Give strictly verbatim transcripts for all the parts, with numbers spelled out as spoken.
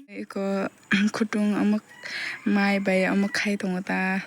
Eko khutung omo mai bai omo khai tongo ta.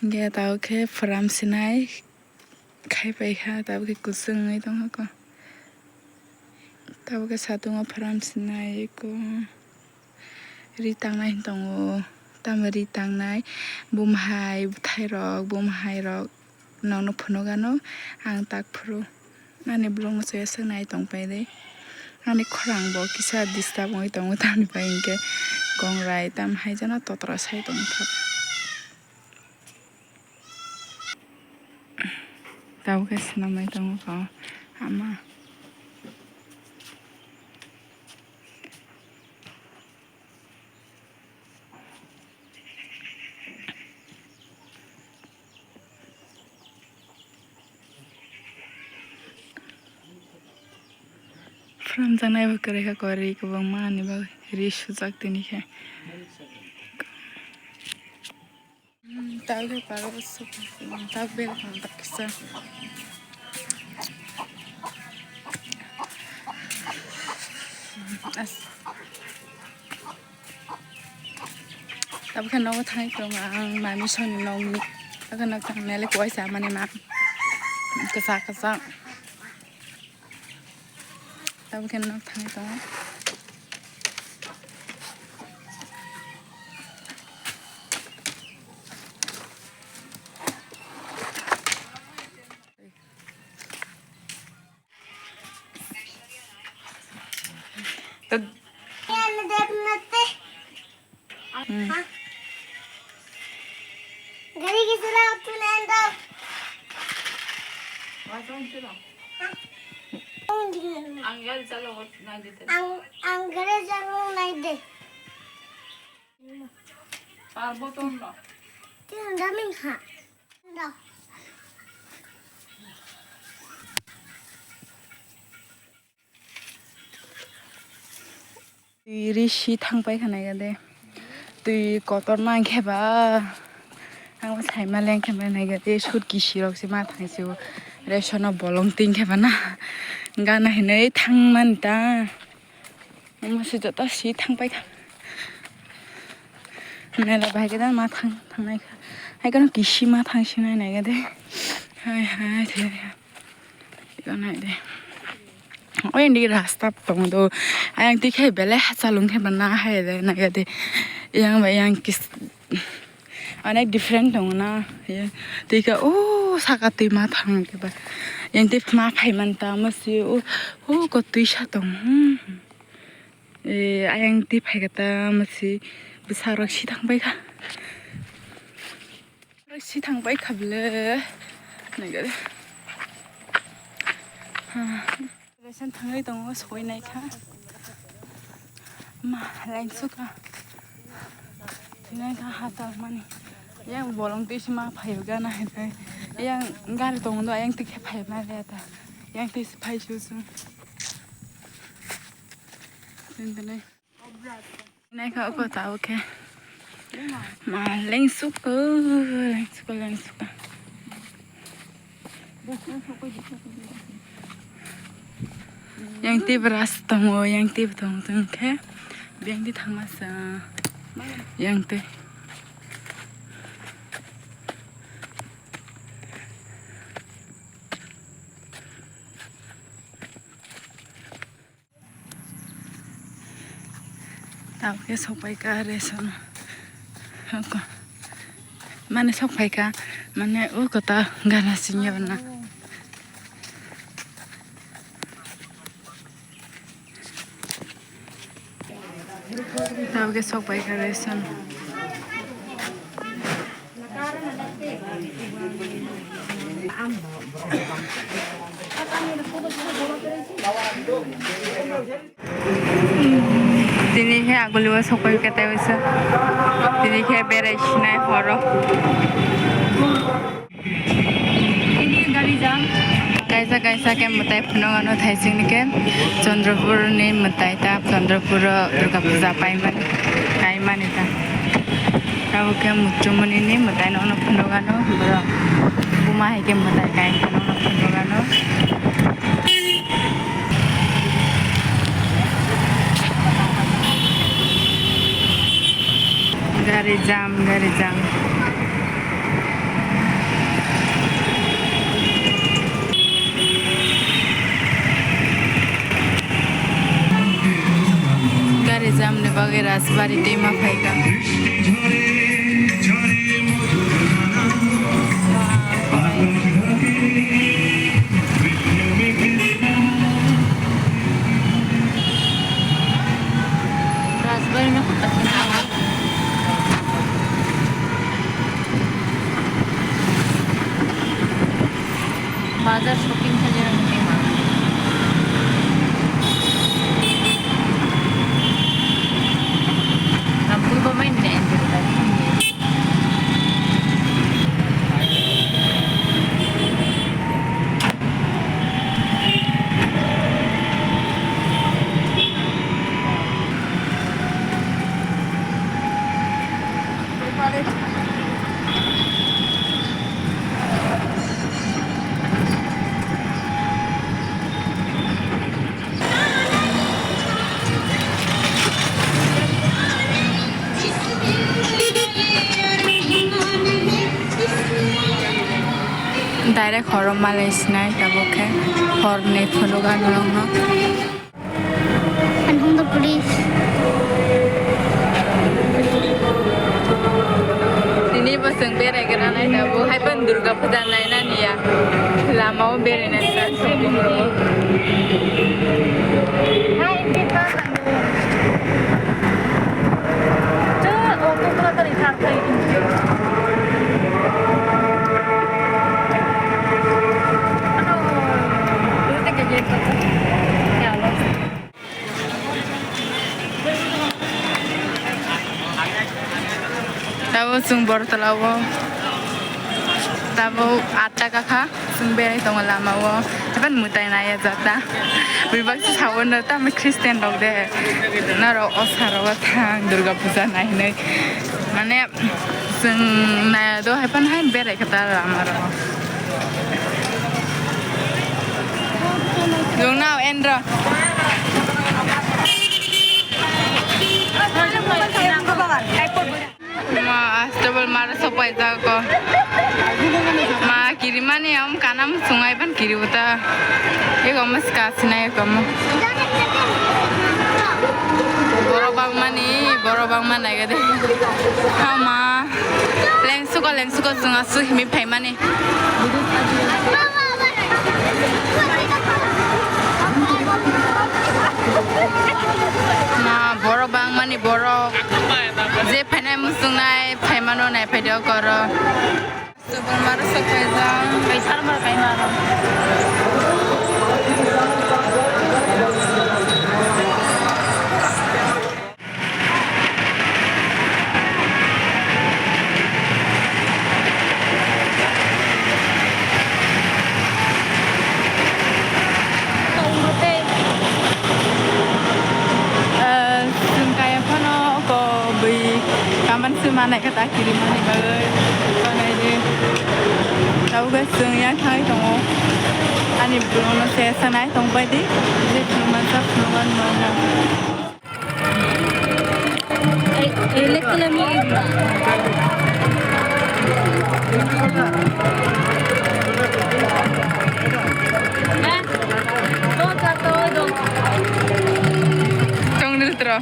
Hinkhe tabuk khe phuram sinai khai paikha, tabuk khe kwchwng wngwi tongkha ko. Tabuk khe satung o phuram sinai eko ri tangnai hinwi tongo. Tamo ri tangnai bumhai bwthairok, bumhairok. Nokno phunukgano ang tak phuru. Ani vlogno chaya swk nai tongpai de. Ani khorang bo kisa disturb wngwi tongo, tamni bai hinkhe kongrai tam hai jano totra sai tongkha. Tabuk khe swnamwi tongo ko ama. Phuramjaknai bo kwrwi kha, kwrwi kwbangma ni bagwi ri sujak tini khe. Hmm, tabuk khe parok bo suk, tabuk bel kha baksa. As. Tabuk khe nogo thangwi tongo ang mami soni nokni. Tabuk khe nok thang mele kuai sa mani ma kwchak kwchak. Tabuk khe nok thangwi tongo. Ang, ang gari jalo nai de. Tin daming ha. Twi risi thang pai kha nai de. Twi kotor nang khe ba. Ang sai ma leng khe ba nai de. Sut kisi rok se ma thang se o. Ration o bolong tin khe ba na. Gana hinwi thang man ta. Omo se joto si thang pai kha. Mela bai khe ma thang, thang nai kha. Hai kono kisi ma thang si nai nai de. Hai, hai, thai. Iko nai de. Oi, indi rasta tongo do. Ayang tikhe belai hachalung khe ba na hai de, nai de. Yang ba yang kis-, Onek different tongo na. Ye, twi khe o saka twi ma thang khe ba. Yang twi ma phai man ta mo si o, o ko twi sa tong. Hmm. E, ayang twi phai kha ta mo si bwsa rok si thang pai kha. Rok si thang pai kha ble. Nai ga de. Ha. Ration thangwi tongo, soi nai kha. Ma, lain suka. Thwinai kha ha talmani. Yang bolong twi sima phayo gana hai phai. Yang gari tongo do, yang tikhe phai ma le ta. Yang twi phai su su. Tini tini. Naikha oko ta oke. Ma lengsuko, lengsuko, lengsuko. Yang twi brush tongo, yang twi tongo tong khe. Biyang twi thangma sa. Yang twi. Tabuk khe sokpai kha ration. Oko. Mane sokpai kha, mane o kota gana singya na. Tabuk khe sokpai kha ration. Tini khe aguli o sokoi khe tei waisa. Tini khe berai sinai horo. Kaisa kaisa khe mwtai phunukgo thaising ni khe Chandrapur ni mwtai ta, Chandrapur o Durga Puja paimani, kaimani ta. Tabuk khe Muchumuni ni mwtai no phunukgo borok. Buma hai khe mwtai kai khe no phunukgo. Gari jam, gari jam. Gari jam ni bagwi Rajbari twima phaikha. Rajbari no kota khe. Bazar shopping khainai rok ni ma. Ang pui bo mai ni enjoy khai. Direct horo malai sinai tabuk khe horni phunuk ano wngno. Alhamdulillah. Tini bo chwng berai gra nai tabuk hai phano Durga Puja nainani ya. Lama o berai nai ta. Tabuk chwng Bortala o tabuk atta kakha. Chwng berai tongo lama o, eban mwtai nai ya jata. Bebak se saono tamo Christian rok de. Norok o saro o thang Durga Puja nai hinui. Mane chwng nai do hai phano hai berai kha ta lama ro. Chwng nao endro. Ma, astable mara sopai jago. Ma, kirimani am kanam sungai ban kiri uta. Ego mas kasina ego mo. Borok bangmani, borok bangma naigade. Ha ma. Lengsuko, lengsuko sunga su himi phaimani. Ma, borok bangmani borok. Je phainai muchungnai phaimano nai phaidi o koro. Sobal maro sok phaijak. Kaisar mar kaimaro. Chwng kaya phano oko bwi kaman se manai khe ta kirimani bagwi. Tabuk khe chwng yang thangwi tongo. Ani bwrwino se sanai tongbai di. Je phunukma sa phunukma nangna. Tong dil tro.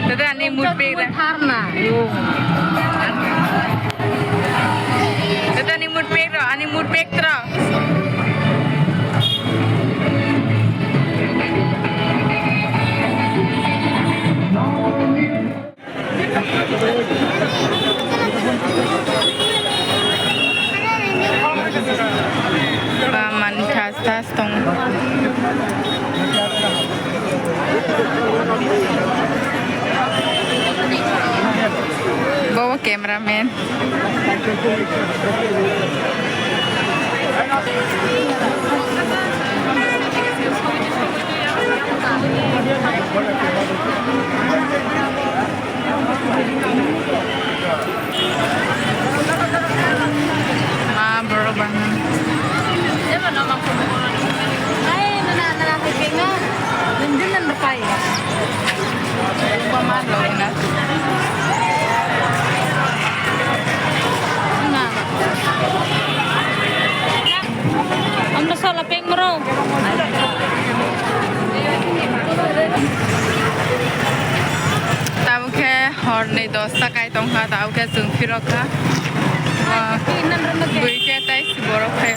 Tete ani mood pek ra. Tete ani mood pek ra, ani mood pek ra. Ba manthas tas tong. Bo cameraman. Ma borok bangma. Ai, nana, nana, hai penga. Nindin nan pai. Pamar lo na. Na. Amno sala peng moro. Tabuk khe horni dosta kai tongkha, tabuk khe chwng phirokha. Bui khe tai borok khe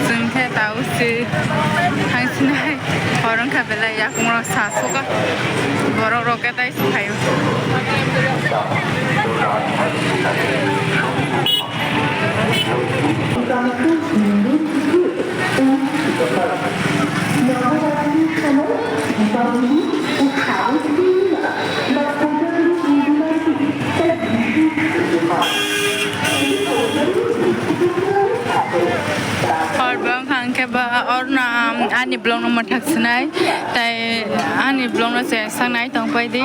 chwng khe tabuk si thangsinai hor wngkha belai yakung rok sa suka borok rok khe tai si phaio. Hor bang hang khe ba orna ani vlog no mwthak sinai tai ani vlog no se sangnai tong pai di.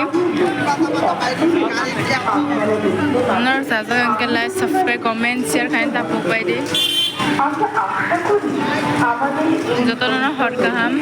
Nor sajak hang khe like, subscribe, comment, share khaina ta puk pai di. Jotono no hor kaham.